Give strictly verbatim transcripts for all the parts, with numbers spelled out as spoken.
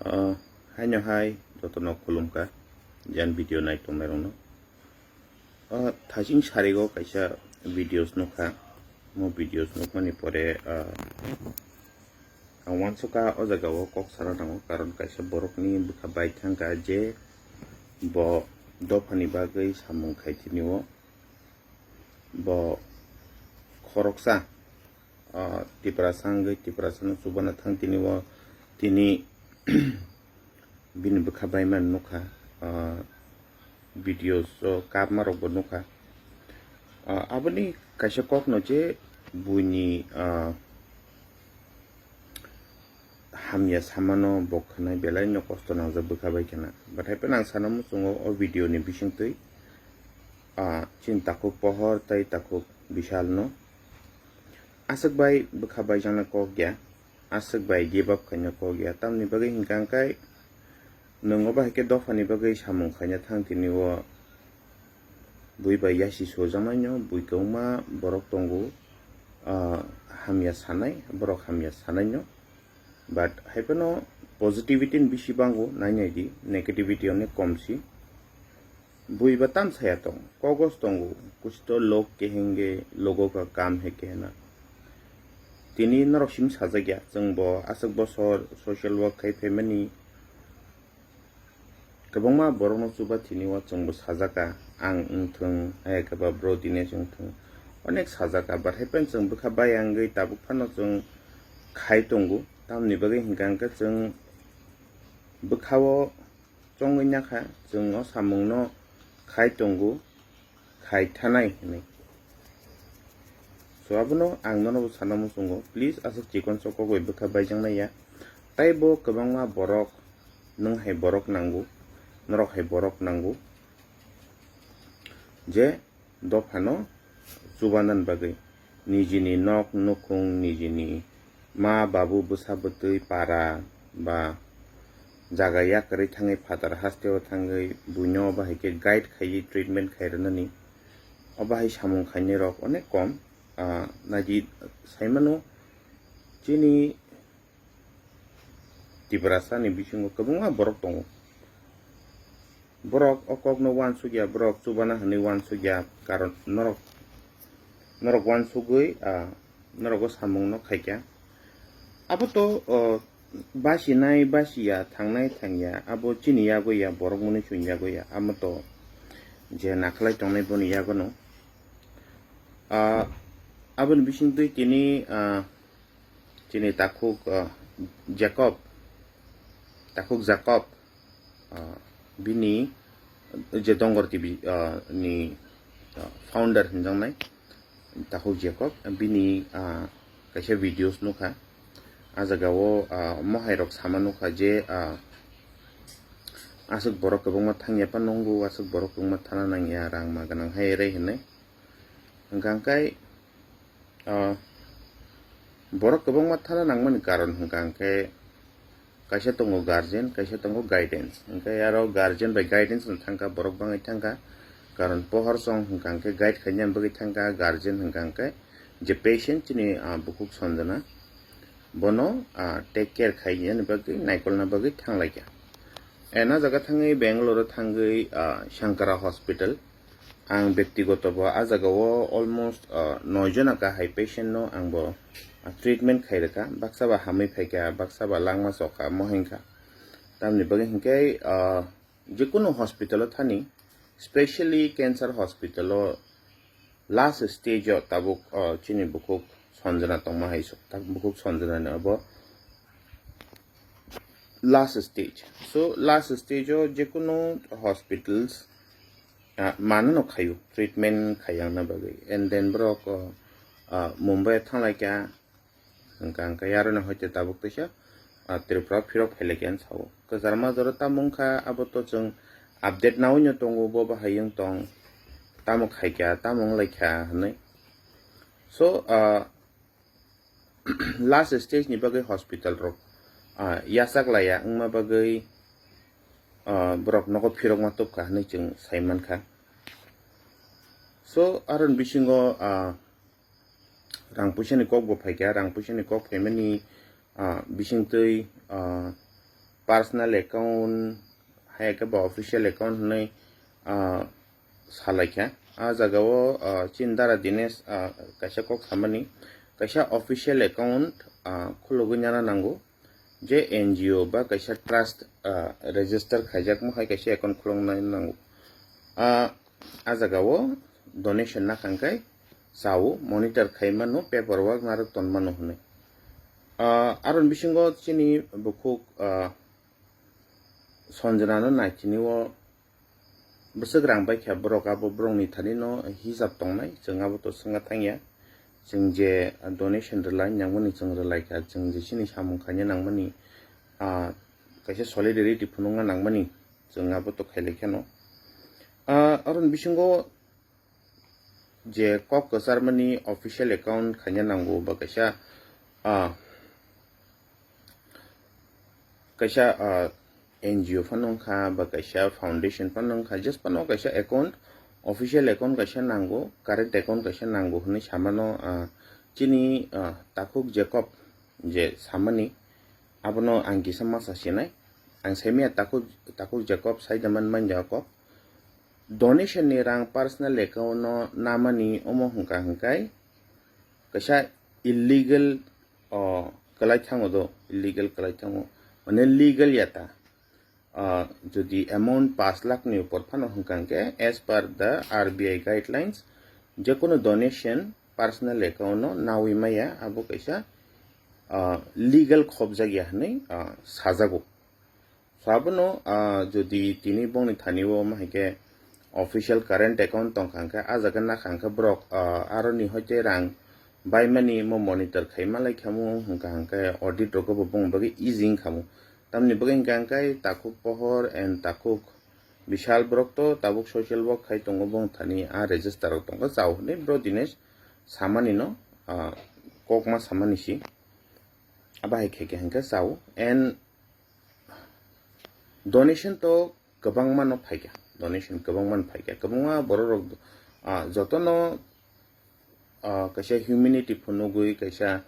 Ah, haino hai jotono khulumkha, jan video nai tongnairokno. Ah, thaching sarigo kaisa videos nukha, mo videos nukmani pore, ah, ang wansukha o jagao kok sana nango, karon kaisa borokni bwkha bai thangkha je bo dophani bagwi samung khai tini o. Bo khoroksa, ah, Tiprasa wngwi Tiprasano chubana thang tini o, tini bini bwkha bai man nukha, ah, videos o kapma rokbo nukha. Ah, aboni kaisa kokno je buini, ah, hamya samano bo khwnai belai no kosto nangjak bwkha bai khna. But hai phano ang sana muchungo o video ni bisingtwi, ah, chini takhuk Pohor tei takhuk Bishal no aswk bai bwkha bai jana kok ya, aswk bai give up khaina kok ya. Tamni bagwi hinkha hwnkhe nwng obo hai khe dophani bagwi samung khaina thang tini o bui bai yasi sojaknaino, bui kwbangma borok tongo, ah, hamya sanai, borok hamya sanaino. But hai phano positivity ni bisi bango, nai nai di, negativity onek kom si. Bui ba tam saya tong, kogos tongo, kuch to log kahenge, logo ka kam hai kehna. Tini norok sim sajak ya, chwng bo aswk bosor social work khai phaimani. Kwbangma borokno chuba tini o chwngbo sajaka, ang wngthwng, ayakhe ba bro Dinesh wngthwng, onek sajaka, but hai phano chwng bwkha bai wngwi tabuk phano chwng khai tongo. Tamoni bagwi hinkha hwnkhe chwng bwkha-o chongwi nakha, chwng o samungno khai tongo, khai thanai hinwi. So, abono ang nono bo sana muchungo, please, aswk chikon sok kok bai bwkha baijaknai ya. Tei bo kwbangma borok, nwng hai borok nango, norok hai borok nango, je dophano chubanani bagwi, nijini nok nukhung, nijini ma babu bwsa bwtwi para ba jaga yakarwi thangwi phatar hasteo thangwi buino bahai khe guide khaiwi treatment khai rwnani. O bahai samung khainai rok onek kom, ah, naidi saimano chini Tiprasa ni bisingo kwbangma borok tongo. Borok o kokno uansukya, borok chubana hwnwi uansukya, karon norok, norok uansugwi, ah, norok o samungno khaikha. Abo to, oh, basinai basiya, thangnai thangya, abo chini yago ya, borok mwnwi chwng yago ya, amo to je nakhlai tongnai boni yagono. Ah, aboni bisingtwi tini, ah, chini takhuk, ah, Jacob, takhuk Jacob, ah, bini je Dongor T V, ah, ni, ah, founder hinjaknai takhuk Jacob, bini, ah, kaisa videos nukha. Ah jagao, ah, mohai rok sama nukha je, ah, aswk borok kwbangma thangya pa nungo, aswk borok kwbangma thana nangya, rang ma gwnang hai rai hinwi. Hwnkha hwnkhe, ah, borok kwbangma thana nangmani karon hwnkha hwnkhe kaisa tongo guardian, kaisa tongo guidance. Hwnkhe aro guardian bai guidance no thangkha, borok bangwi thangkha. Karon pohor chong hwnkha hwnkhe guide khaina bagwi thangkha, guardian hwnkha hwnkhe je patient chini, ah, bukhuk Sanjana, bono, ah, take care khaina bagwi, naikolna bagwi thanglaikha. And ah jaga thangwi Bangalore o thangwi, ah, Shankara Hospital. Ang bektigoto bo ah jagao almost, ah, noi jona kahai patient no ang bo, ah, treatment khai rwkha. Baksa ba hamwi phaikha, baksa ba langma chokha, mo hinkha. Tamni bagwi hinkhe, ah, jekunu hospital o thani, specially cancer hospital o last stage o tabuk, ah, chini bukhuk Sanjana tongma hai sok, tak bukhuk Sanjana ni abo last stage. So, last stage o jekunu hospitals, ah, mano no khaio, treatment khaiyangna bagwi. And then borok, ah, ah, Mumbai o thanglaikha, hwnkha hwnkhe aroni hoite tabuk teisa, ah, Tripura phirok phailai khe ang sao. Kwchar majaro tamo wngkha, abo to chwng update naui no tongo, bo bahai wng tong, tamo khaikha, tamo wnglaikha hinwi. So, ah, last stage ni bagwi hospital rok, ah, yachak laiya wngma bagwi, ah, borok nogo phirokma tubkha hinwi chwng sai mankha. So, aroni bisingo, ah, rang puisani kok bo phaikha, rang puisani kok phaimani, ah, bisingtwi, ah, personal account, hai khe ba official account hwnwi, ah, salaikha. A jagao, ah, chini dara Dinesh, ah, kaisa kok samani, kaisa official account, ah, khulugwi nana nango, je N G O ba kaisa trust, ah, register khaijakma hai kaisa account khulugna nango. Ah, a jagao donation nakhang khe chao, monitor khaimano, paperwork narwk tonmano hwnwi. Ah, aroni bisingo chini bukhuk, ah, Sanjana no naichini o bwswk rang bai kha borok, abo borokni thani no hisab tongnai, chwng abo to swngna thangya. Chwng je donation rwlai nangmani chwng rwlai kha, chwng je chini samung khaina nangmani, ah, kaisa solidarity phunukna nangmani chwng abo to khailai kheno. Ah, aroni bisingo je kok kwcharmani official account khaina nango ba kaisa, ah, kaisa, ah, N G O phano wngkha ba kaisa foundation phano wngkha, just phano kaisa account, official account kaisa nango, current account kaisa nango hwnwi samano, ah, chini, ah, takhuk Jacob je samani, abono ang kisa masa sinai. Ang saimaya takhuk, takhuk Jacob saida man manya kok. Donation ni rang personal account no namani omo hwnka hwnkai kaisa illegal, o, kwlai thango do, illegal kwlai thango. Mane legal ya ta. Ah, jodi amount paanch lakh ni upor phano hwnka hwnkhe, as per the R B I guidelines, jekono donation personal account no nawi maya, abo kaisa, ah, legal khobjak ya hwnwi, ah, sajago. So abono, ah, jodi tini bongni thani o ma hai khe official current account tongkha hwnkhe, ah jaga nakha hwnkhe borok, ah, aroni hoite rang baimani mo monitor khai malai khamu hwnka hwnkhe audit rogo bo bongni bagwi easy wngkhamu. Tamni bagwi hwnka hwnkhe takhuk pohor and takhuk bishal borok to tabuk social work khai tongo, bongni thani ah register rok tongo, chao hwnwi bro Dinesh samani no, ah, kokma samani si. Abo hai khe khe hwnkhe chao and donation to kwbangma no phaikha, donation kwbangma no phaikha, kwbangma borok rok, ah, jotono, ah, kaisa humanity phunugwi, kaisa,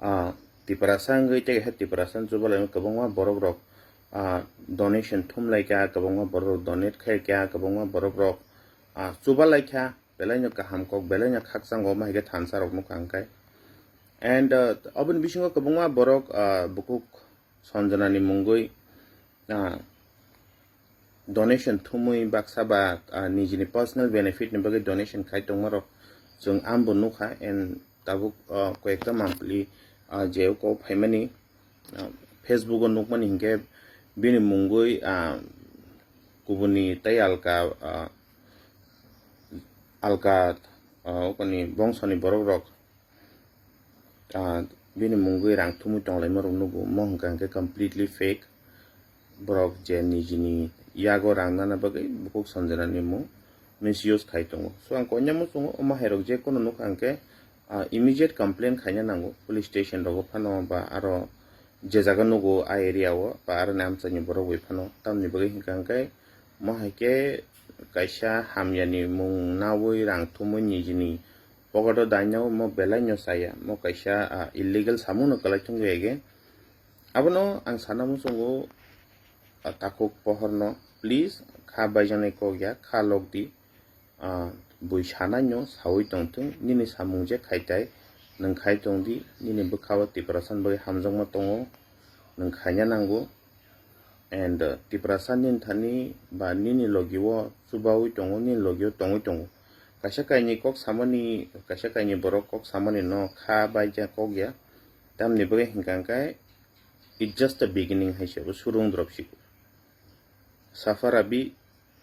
ah, Tiprasa wngwi tei kaisa Tiprasa chubalai kwbangma borok rok, ah, donation thumlaikha, kwbangma borok rok donate khaikha, kwbangma borok rok, ah, chubalaikha, belaino kaham kok, belaino khakchangma hai khe thansa rok nukha hwnkhe. And, ah, oboni bisingo kwbangma borok, ah, bukhuk Sanjana ni mungwi, ah, donation thumwi baksa ba, ah, nijini personal benefit ni bagwi donation khai tongma rok chwng ambo nukha, and tabuk, ah, koyekta mampli, ah, je o kok phaimani, ah, Facebook o nukmani hinkhe bini mungwi, ah, kubuni tei alka, ah, alka, ah, okoni bongsoni borok rok, ah, bini mungwi rang thumwi tonglaima rok nugo, mo hwnka hwnkhe completely fake. Borok je nijini yago rang nana bagwi bukhuk Sanjana ni mung misuse khai tongo. So ang koinai muchungo omo hai rok je kono nukha hwnkhe, ah, immediate complaint khaina nango police station rogo phano ba aro je jaga nugo a area o ba aroni amchaini borok bai phano. Tamni bagwi hwnka hwnkhe mo hai khe kaisa hamyani mung nawi rang thumwi nijini pocket o dainao mo belai no chaya, mo kaisa, ah, illegal samung no kwlai thung ya again. Abono ang sana muchungo, ah, takhuk pohor no, please, kha baijaknai kok ya, kha lok di, ah, bui sanai no sawi tong thung, nini samung je khai tai, nwng khai tong di, nini bwkha o Tiprasa ni bagwi hamjakma tongo, nwng khaina nango. And, uh, Tiprasa nini thani ba nini logi o chubawi tongo, nini logi o tongwi tongo. Kaisa kainwi kok samani, kaisa kainwi borok kok samani no kha baija kok ya. Tamni bagwi hwnka hwnkhe, it's just a beginning hai se, bo surung drop siko. Safar abhi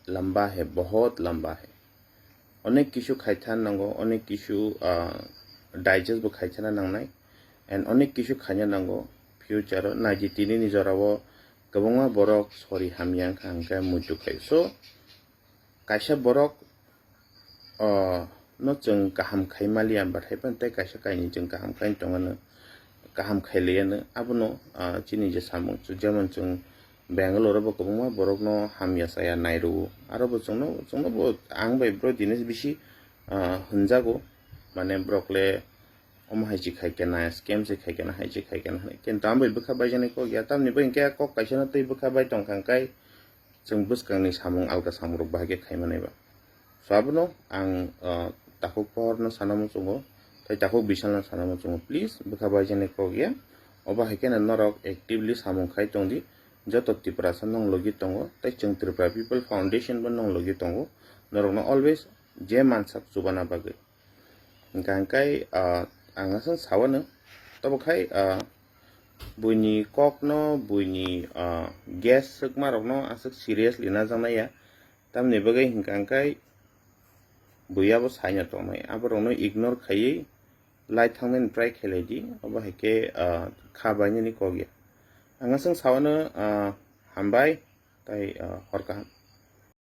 lamba hai, bahut lamba hai. Onek kisu khaithana nango, onek kisu, ah, digest bo khaithana nangnai, and onek kisu khaina nango future o. Naidi tini ni jora o kwbangma borok sori hamya wngkha hwnkhe muitu khai. So, kaisa borok, ah, no chwng kaham khai maliya, bathai phano tei kaisa kainwi chwng kaham khai tongano, kaham khai liyano. Abono, ah, chini je samung, jemon chwng Bangalore o bo kwbangma borokno hamya chaya nai rwo. Aro bo chwngno, chwngno bo ang bai bro Dinesh bisi, ah, hwnjago. Mane borok le omo hai se khai kena, scam se khai kena, hai se khai kena hinwi. Kintu ang bai bwkha baijaknai kok ya, tamni bagwi hinkhe kok kaisa no twi bwkha bai tongkha, hwnkhe chwng bwskangni samung alka samung rok bahai khe khai manai ba. So abono ang, ah, takhuk pohor no sana muchungo, tei takhuk bisal no sana muchungo. Please, bwkha baijaknai kok ya. Obo hai kheno norok actively samung khai tong di. Joto Tiprasa nong logi tongo, tei chwng Tripura People Foundation bo nong logi tongo. Norokno always je mansak chubana bagwi. Hingkha hingkai, ah, ang aswk sawano, tobo khai, ah, buini kokno, buini, ah, gas swkmarokno aswk seriously najaknai ya. Tamni bagwi hingkha hingkai bui abo saino tongnai. Aborokno ignore khaiwi lai thangnani try khailai di. Obo hai khe, ah, kha bainani kok ya. Ang aswk sawano, ah, hambai tei, ah, hor kaham.